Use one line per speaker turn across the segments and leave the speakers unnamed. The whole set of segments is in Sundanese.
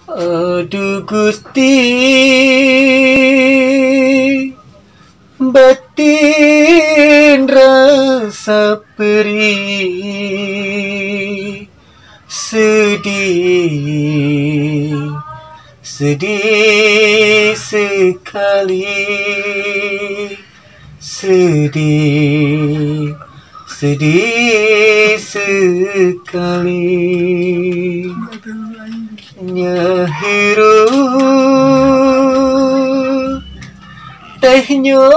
Aduh Gusti, batin rasa perih, sedih, sedih sekali, sedih, sedih sekali. Nya hirup teh nyorangan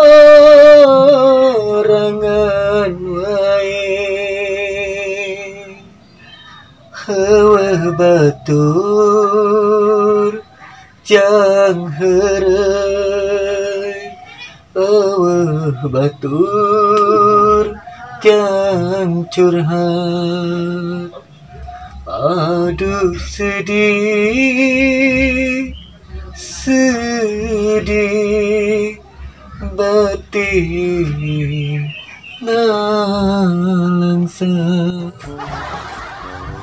wae, heueuh batur jang heureuy, eueuh batur jang curhat. Aduh sedih, sedih, batin nalangsa.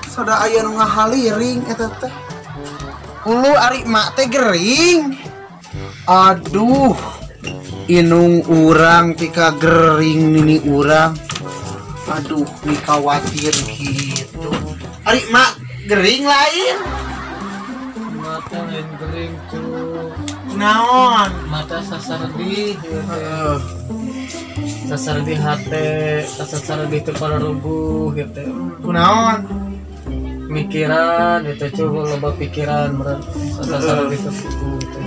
Sada aya nu ngahaliring eta teh. Ulu ari mak teh gering. Aduh, inung urang tika gering nini urang. Aduh, ni khawatir gitu. Ari mak gering lain.
Mata lain gering tuh.
Naon?
Mata sasardi. Sasardi hate, sasardi teu pararuguh gitu.
Kunaon?
Mikiran itu coba loba pikiran meureun sasardi teu puguh gitu.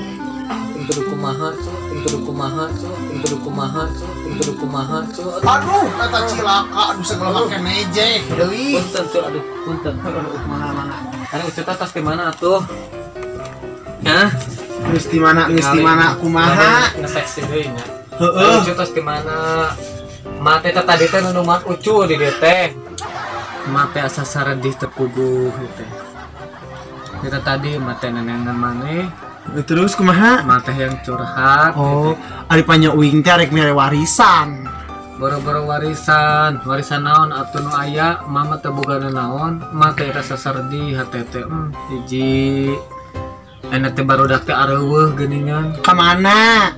Kudu kumaha tuh, kudu kumaha tuh, kudu kumaha tuh, kudu kumaha tuh.
Aduh, kata cilaka, aduh segala make mejek deui.
Punten tuh, aduh, punten.
Mana-mana.
Ari ucut tas di mana atuh? Hah?
Geus di mana, geus di mana kumaha?
Ngeseksi deui nya.
Heeh.
Ucut tas di mana? Mate teh tadi teh nu numat ucu di dieu teh. Mate asa saredih teu puguh ieu teh. Kita tadi mate nenengan maneh.
Terus kumaha?
Mate yang curhat.
Oh,
gitu.
Ari panya uing teh arek mere warisan.
Boro-boro warisan, warisan naon atuh nu aya, mama teu boga naon, mate rasa serdih hate teh. Hiji enak teh barudak teh areuweuh geuningan.
Ka mana?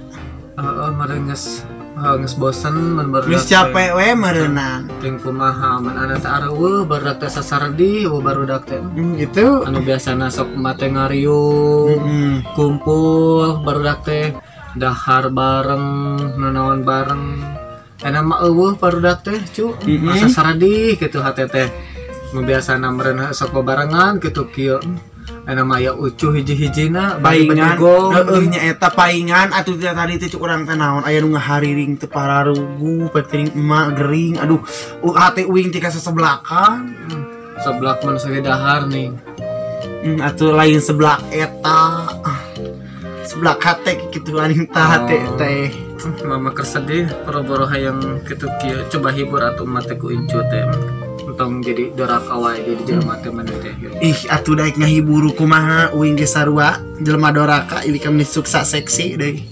Heeh, meureun geus geus bosen mun barudak.
Geus capek we meureunnan.
Ting kumaha mun ana teh areuweuh barudak teh sasardih eueuh barudak teh.
Gitu.
Anu biasana sok mate ngariung, kumpul barudak teh dahar bareng, nanaon bareng. Enak mah eueuh barudak teh, cu. Asa saradih kitu hate teh. Nu biasana meureun sok babarengan kitu kieu. Enak mah aya ucuh hiji-hijina
paingan. Heeh nya eta paingan atuh teh tadi teh cuk urang teh naon aya nu ngahariring teu pararuguh petring emak gering aduh hate uing teh ka sesebelakan.
Seblak mun dahar nih.
Atuh lain seblak eta. Seblak hate kitu aning tah hate teh.
Mama keur sedih boro-boro hayang kitu kieu coba hibur atuh emak teh ku incu teh. Entong jadi doraka wae jadi jelema teh maneh teh.
Ih atuh daek ngahibur kumaha uing ge sarua jelema doraka ieu ka suksa seksi deui.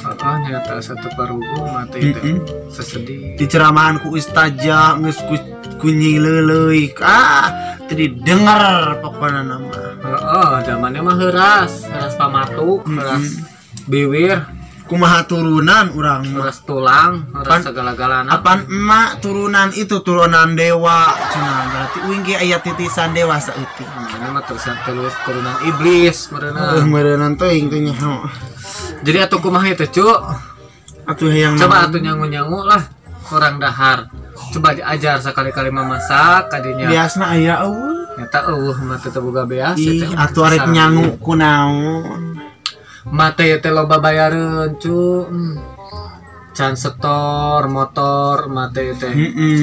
Heeh nyata satu parugu mate teh sesedih.
Diceramahan ku ustazah geus kunyi leuleuy. Ah teu didengar pokona mah.
Heeh zamannya mah heuras, heuras pamatuk, heuras biwir.
Kumaha turunan urang mah.
Heuras tulang, heuras segala-galana.
Apan emak turunan itu turunan dewa cenah. Berarti uing ge aya titisan dewa saeutik.
Mana mah terus turunan iblis meureunna.
Heuh meureunnan teuing teh nyaho.
Jadi atuh kumaha teh, cu?
Atuh hayang
coba atuh nyangu-nyangu lah kurang dahar. Coba diajar sekali-kali memasak kadinya.
Biasna aya eueuh.
Eta eueuh mah teu boga beas teh.
Atuh arek nyangu kunaon.
Mate teh loba bayareun cu. Can setor motor mate teh.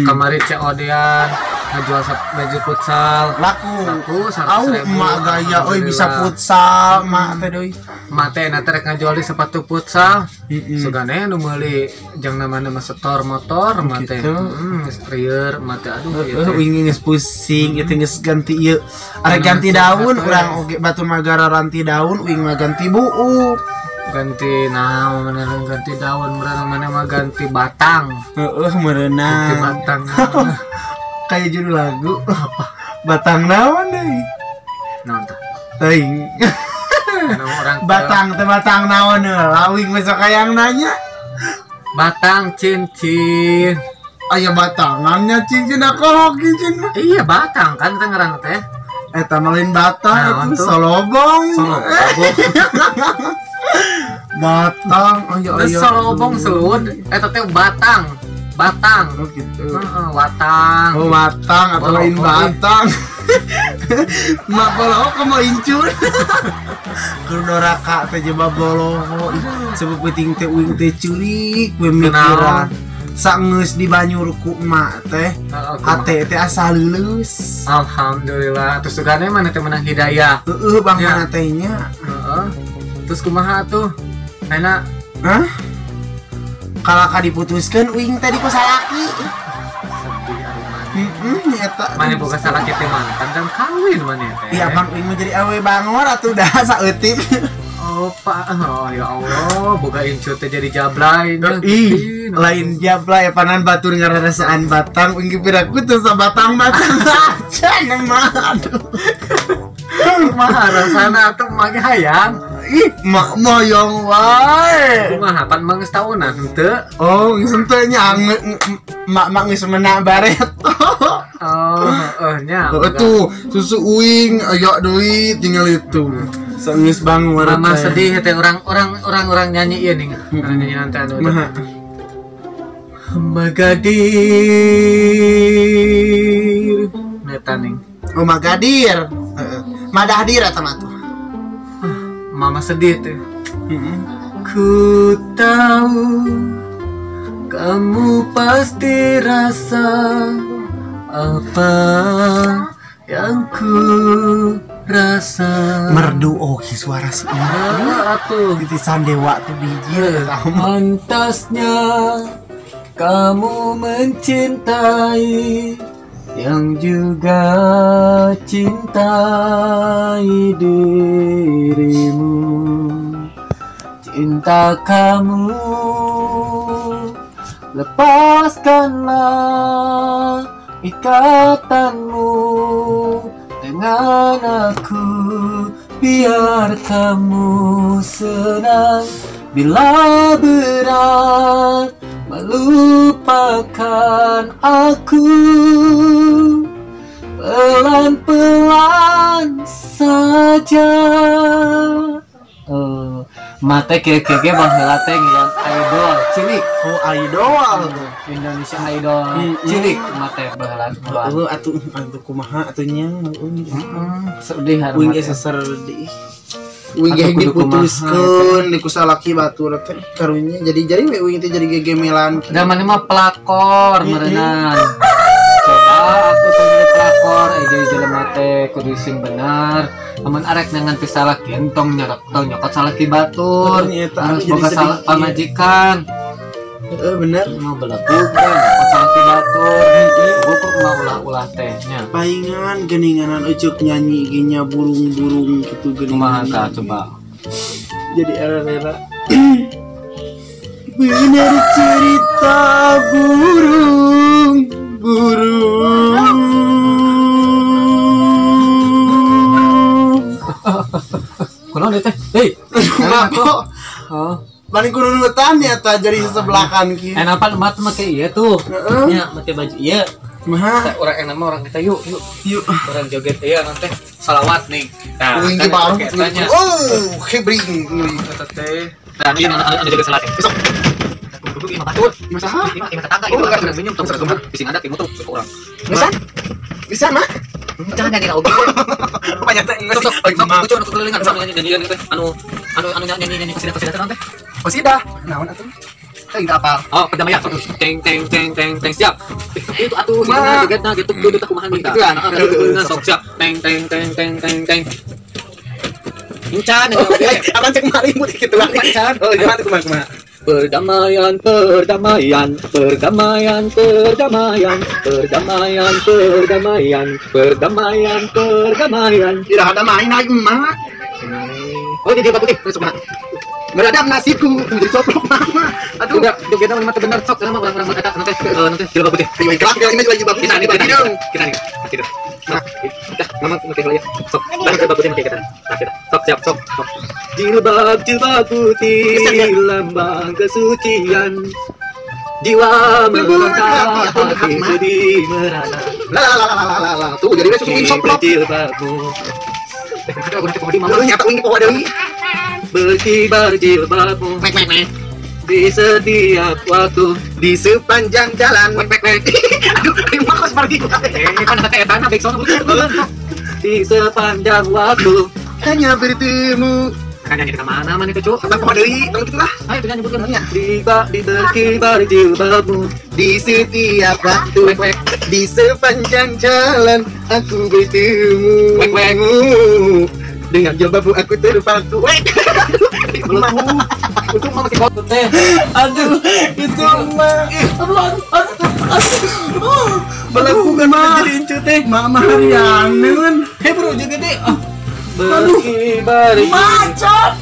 Kamari COD-an ngajual baju futsal.
Laku.
Laku 100.000.
Emak gaya euy bisa futsal mak teh deui.
Mate na teh rek ngajual di sepatu futsal. Sugane nu meuli jang namana mah setor motor mate. Geus rieur mate aduh ieu teh.
Uing geus pusing ieu teh geus ganti ieu. Arek ganti daun urang oge batur mah garanti daun uing mah ganti buuk.
Ganti naon mana ganti daun meureun mana mah ganti batang.
Heeh meureunna.
Ganti batang.
Kayak judul lagu apa? Batang naon deui?
Naon tah?
Teuing. Batang teh batang naon heula uing mah sok hayang nanya.
Batang cincin.
Aya batangannya cincin aku cincin.
Iya batang kan teh ngaranna teh.
Eta mah lain batang itu solobong. Solobong. Batang aya aya.
Solobong selud eta teh batang. Batang.
Oh gitu.
Heeh, watang.
Oh batang atau lain batang. Mak boloho kumaha incun. Keur doraka teh jebab boloho. Sebab peuting teh uing teh ceurik we mikiran. Sangeus dibanyur ku emak teh. Hate teh asa leuleus.
Alhamdulillah. Terus sugane mana teh menang hidayah.
Heeh, bang mana teh nya.
Heeh. Terus kumaha atuh? Enak.
Hah? Kalaka diputuskeun uing tadi ku salaki.
Sedih ari maneh.
Heeh, eta.
Maneh boga salaki teh mantan kan kawin maneh teh.
Iya, bang uing mah jadi awe bangor atuh dah saeutik.
Oh, Pak. Oh, ya Allah, boga incu teh jadi jablay.
Ih, lain jablay panan batur ngararasaan batang uing ge piraku teu sabatang-batang acan mah. Aduh.
Kumaha rasana atuh mah ge hayang.
Ih, mak moyong wae.
Kumaha pan mah geus taunan henteu?
Oh, geus henteu nya mak mak geus menak baret.
Oh, heeh nya.
Heeh tuh, susu uing aya deui tinggal itu. Geus bangor.
Mama sedih teh orang nyanyi ieu nih. Nyanyi nanti anu. Magadir. Neta ning.
Oh, Magadir. Heeh. Madahdir eta mah tuh.
Mama sedih tuh. Ku tahu kamu pasti rasa apa yang ku rasa.
Merdu oke suara si
atuh.
Titisan dewa tuh biji.
Pantasnya kamu mencintai yang juga cintai dirimu. Cinta kamu lepaskanlah ikatanmu dengan aku. Biar kamu senang bila berat melupakan aku. Pelan-pelan saja. Mate kira-kira baheula teh yang idol cilik.
Oh, idol.
Indonesia Idol cilik mate baheula.
Heuh atuh atuh kumaha atuh nya.
Sedih hari
uing ge sesedih. Uing ge diputuskeun di ku salaki batur teh karunya jadi we uing teh jadi gegemelan.
Da maneh mah pelakor meureunnan. Coba aku teh pelakor jadi jelema teh kudu sing bener. Amun arek nangan ti salaki entong nyerok tong nyokot salaki batur. Harus boga salah pamajikan.
Heeh bener.
Mau belegug teh nyokot salaki batur. Buku mah ulah-ulah teh nya.
Paingan geuninganan ucuk nyanyi ge nya burung-burung kitu geuningan.
Kumaha tah coba.
Jadi era-era. Bener cerita burung burung.
Kunaon teh? Hei,
kenapa?
Oh.
Paling kununutan ya ta jadi sesebelakan kieu.
Enapan emak teh make ieu tuh.
Heeh.
Nya make baju ieu.
Mah.
Urang enak mah urang kita yuk, yuk.
Yuk.
Urang joget ieu nanti salawat nih. Nah,
uing ge baru. Oh, hebring.
Eta teh. Nah, ini anu joget salat. Besok. Kudu imah batur.
Imah saha?
Imah tetangga itu urang senyum tong sergem bisi ngadak di mutu urang.
Bisa? Bisa mah?
Jangan nyanyi oge.
Banyak teh
Sok sok lucu anu kelilingan sama nyanyi nyanyi teh anu anu nyanyi nyanyi kasidah naon teh?
Kasidah. Naon atuh? Teh apal.
Oh, perdamaian. Teng teng teng teng teng siap. Itu atuh sih jogetna gitu kudu teh kumaha nih.
Gitu ya.
Sok siap. Teng teng teng teng teng teng. Encan oge.
Apaan cek marimut kitu
Encan.
Oh, gimana kumaha kumaha?
Perdamaian, perdamaian, perdamaian, perdamaian, perdamaian, perdamaian, perdamaian, perdamaian.
Tidak ada main lagi mah.
Oh, jadi apa putih? Masuk mah.
Meredam nasiku, jadi coplok mama. Aduh,
udah, jogetna mah bener sok sama orang-orang eta nanti nanti jilbab putih.
Ayo, ini lagi jilbab putih.
Kita nih, kita nih. Kita nih. Nah, udah. Mama pakai heula ya. Sok, balik jilbab putih make kita. Nah, kita. Sok, siap, sok. Jilbab, jilbab putih, lambang kesucian. Jiwa melangkah, hati sedih merana.
Lah lah lah lah lah. Tuh jadi susu insop plop.
Jilbabmu.
Mama nyata uing poho deui.
Berkibar jilbabmu.
Mek mek mek.
Di setiap waktu,
di sepanjang jalan.
Wek wek wek.
Aduh, mah kos pergi.
Kan kata eta na backsound. Di sepanjang waktu
hanya bertemu.
Kan nyanyi ke mana mana itu, Cuk?
Tentang poho deui, tong kitu lah.
Ayo tuh nyanyi nyebutkeun. Di berkibar jilbabmu
di setiap waktu.
Wek wek.
Di sepanjang jalan aku bertemu.
Wek wek.
Dengan jilbabmu aku terpaku. Wek.
Itu mah pakai kotor teh. Aduh, itu mah. Aduh, aduh. Belakukan mah jadi incu teh.
Mama harianeun.
Hei bro, juga deh. Berkibar.
Macet.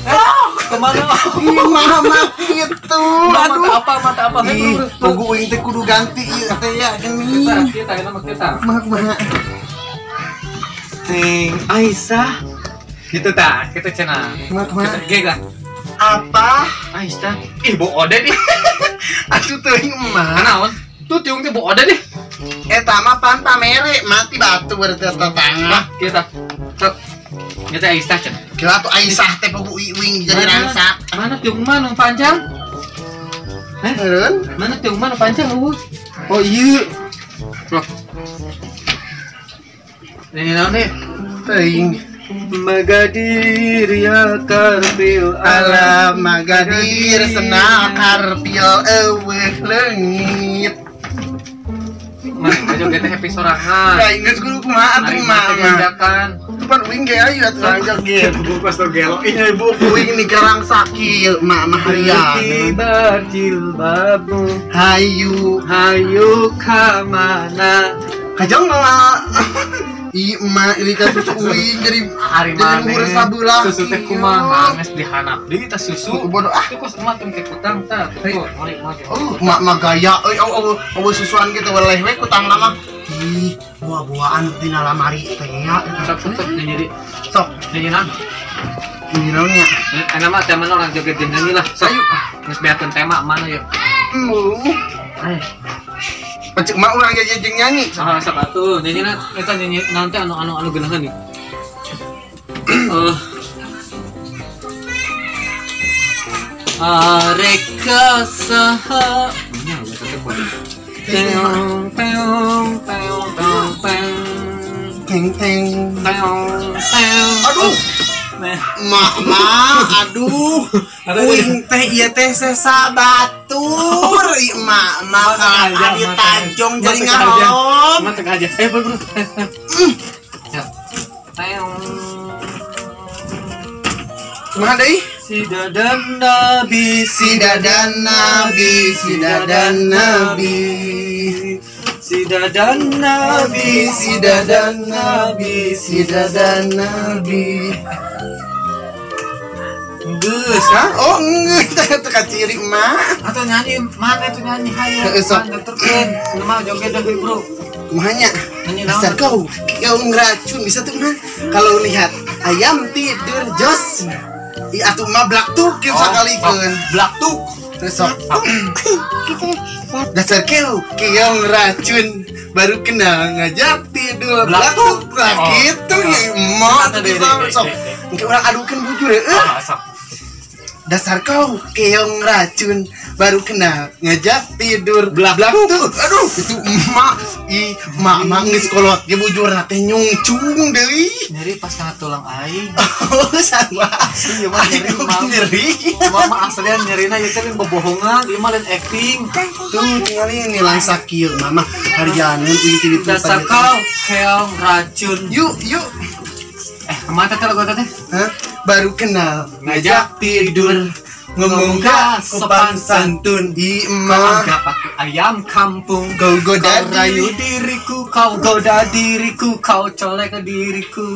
Kemana?
Ih, mama gitu.
Aduh, apa mata apa?
Hei bro, tunggu uing teh kudu ganti ieu teh ya geuning.
Kita kita mah kita.
Mah kumaha?
Ting Aisyah. Gitu tah, kitu cenah.
Mah kumaha?
Ge lah.
Apa?
Aisyah. Ih, bu ode nih.
Atuh teuing mah.
Naon? Tuh tiung teh bu ode nih.
Eta mah pan pamere mati batu berarti tetangga.
Kita. Sok. Kita Aisyah cenah.
Kira tuh Aisyah teh pogo uing jadi rangsak.
Mana tiung mah nu panjang? Hah? Mana tiung mah nu panjang eueuh? Oh iya. Loh. Ini naon teh?
Teuing.
Magadir ya karpil
alam magadir sena karpil eueuh leungit.
Mana joget teh happy sorangan.
Ya geus kudu kumaha atuh mah. Tuh pan uing ge ayo atuh urang joget.
Bu pas gelo.
Ih bu uing nih garang sakil mak mah harian.
Kibar jilbabmu
hayu
hayu ka mana?
Kajong moal. Ih emak ini kan susu uing jadi
hari
jadi luhur sabelah.
Susu teh kumaha geus dihanap deui tah susu.
Bodoh ah.
Itu kos emak tong kutang tah. Tuh, mari mari.
Oh, emak mah gaya euy eueuh susuan gitu weleh we kutang lama. Ih, buah-buahan dina lamari teh ya.
Sok sok sok nyanyi.
Sok
nyanyi naon?
Nyanyi naon nya?
Enak mah tema orang joget jeung nyanyi lah. Sok.
Ayo.
Geus beakeun tema mana ya? Ayo.
Pencek mak urang jeung nyanyi.
Ah, sok atuh nyanyi na eta nyanyi naon teh anu anu anu geunaheun nih. Areka saha nya eta teh kuat. Teong teong teong teong
teng teng
teong teong.
Aduh. Mak mak aduh. Uing teh ieu teh sesa batur. Mak mak kalah di Tanjung jadi ngaholom.
Mak tengah aja. Eh bro. Ya. Teong.
Kumaha deui?
Sida dan Nabi,
Sida dan Nabi, Sida dan Nabi.
Sida dan Nabi,
Sida dan Nabi, Sida dan Nabi.
Geus,
ha? Oh, geus teh kaciri mah.
Atau nyanyi mana itu nyanyi hayu. Tuturkeun, mah joget deui, Bro.
Kumaha nya? Dasar kau, kau ngeracun bisa tuh mah. Kalau lihat ayam tidur jos. Ih atuh mah blak tuh kieu sakalikeun.
Blak tuh.
Terus sok. Dasar kau, kau ngeracun baru kenal ngajak tidur blak tuh. Nah kitu ya emak tuh sok. Engke urang adukeun bujur heueuh. Dasar kau keong racun baru kenal ngajak tidur blak tuh. Aduh, itu emak ih emak emak geus kolot ge bujurna teh nyungcung deui.
Nyeri pas kana tulang aing.
Oh, sama.
Iya mah nyeri mah.
Nyeri.
Mama aslian nyerina ieu teh lain bobohongan, ieu mah lain acting.
Tuh tingali ini langsa kieu mama harjaneun uing ti ditu.
Dasar kau keong racun.
Yuk, yuk.
Kemana teh lagu teh?
Hah? Baru kenal ngajak tidur ngomong sopan santun di emak
kau pakai ayam kampung
kau goda
kau rayu diriku kau goda diriku kau colek ke diriku.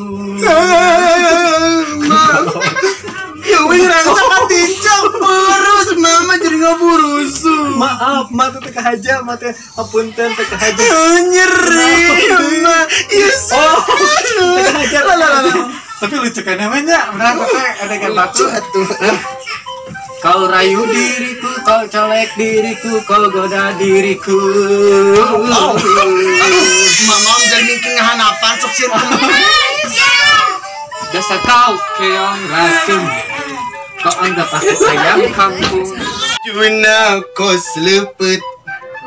Ya wih rangsa katincok terus mama jadi ngaburusu.
Maaf, mak teh kahaja, mak teh apunten teh kahaja.
Nyeri, mak. Yes.
Oh, teh kahaja. Tapi lucu kan namanya, berapa teh adegan batu. Kau rayu diriku, kau colek diriku, kau goda diriku.
Oh. Mama jadi mingking ngahanapan sok sieun.
Dasar kau keong racun. Kau anggap aku ayam kampung.
Juna kos lepet.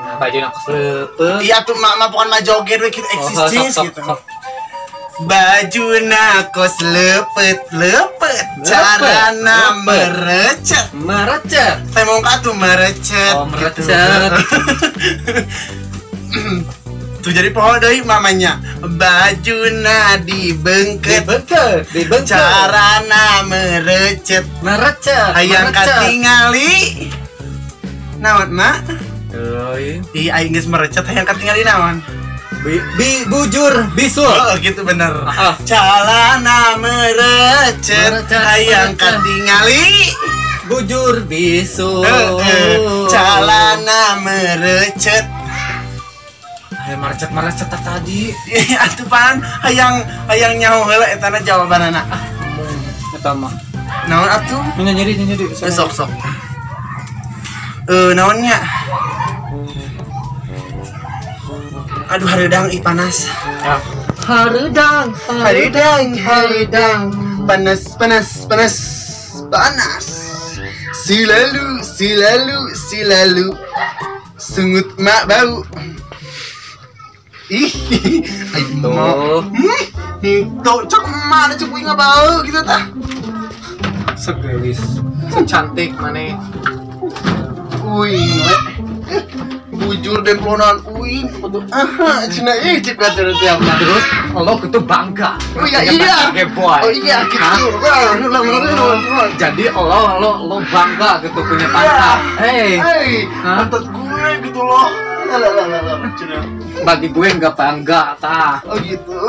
Nah, baju nak kos lepet.
Iya tuh mak mah pokoknya mah joget we gitu eksis gitu. Baju kos lepet lepet. Carana merecet.
Merecet.
Temong atuh merecet.
Oh, merecet.
Tuh jadi poho deui mamanya. Bajuna dibengket.
Dibengket, dibengket.
Carana merecet.
Merecet.
Hayang katingali. Naon, Mak?
Euy.
Ih, aing geus merecet hayang katingali naon?
Bi bujur bisul.
Oh, gitu bener. Calana merecet, hayang katingali.
Bujur bisul.
Calana merecet.
Hayang merecet-merecet tadi.
Atuh pan hayang hayang nyaho heula etana jawabanana.
Ah, eta mah.
Naon atuh?
Nyeri nyeri.
Sok sok. Naonnya? Aduh hareudang ih panas.
Ya. Hareudang,
hareudang, hareudang. Panas, panas, panas, panas. Silalu, silalu, silalu. Sungut mak bau. Ih, ayo. Tuh, cok mana cok uing bau gitu tah.
Segelis, secantik mana?
Uing, bujur demplonan uing, betul. Aha, cina ih cip katur tiap
terus, lo itu bangga.
Oh iya iya. Oh iya gitu.
Jadi lo bangga gitu punya pantat. Hei,
pantat gue gitu loh.
Bagi gue nggak bangga tah.
Oh gitu.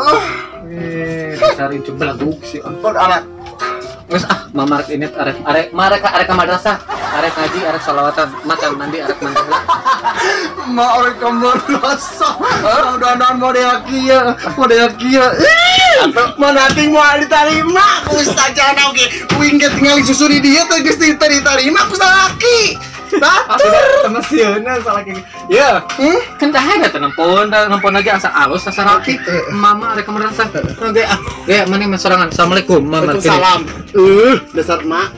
Dasar itu belaguk sih.
Ampun anak.
Wes ah, mamarek ini arek arek marek arek ke madrasah, arek ngaji, arek salawatan, makan mandi, arek mandi.
Ma arek ke madrasah. Dandan model kieu, model kieu. Mana ting moal ditarima ku ustazah oge. Uing ge tingali susu di dieu teh geus ditarima ku salaki. Batur.
Temen sieuna salaki. Ya, kan tah ada teh nempon, nempon aja asa alus asa rapi. Mama arek ke madrasah. Oke ah, ge maneh mah sorangan. Assalamualaikum, Mama.
Waalaikumsalam. Dasar mak.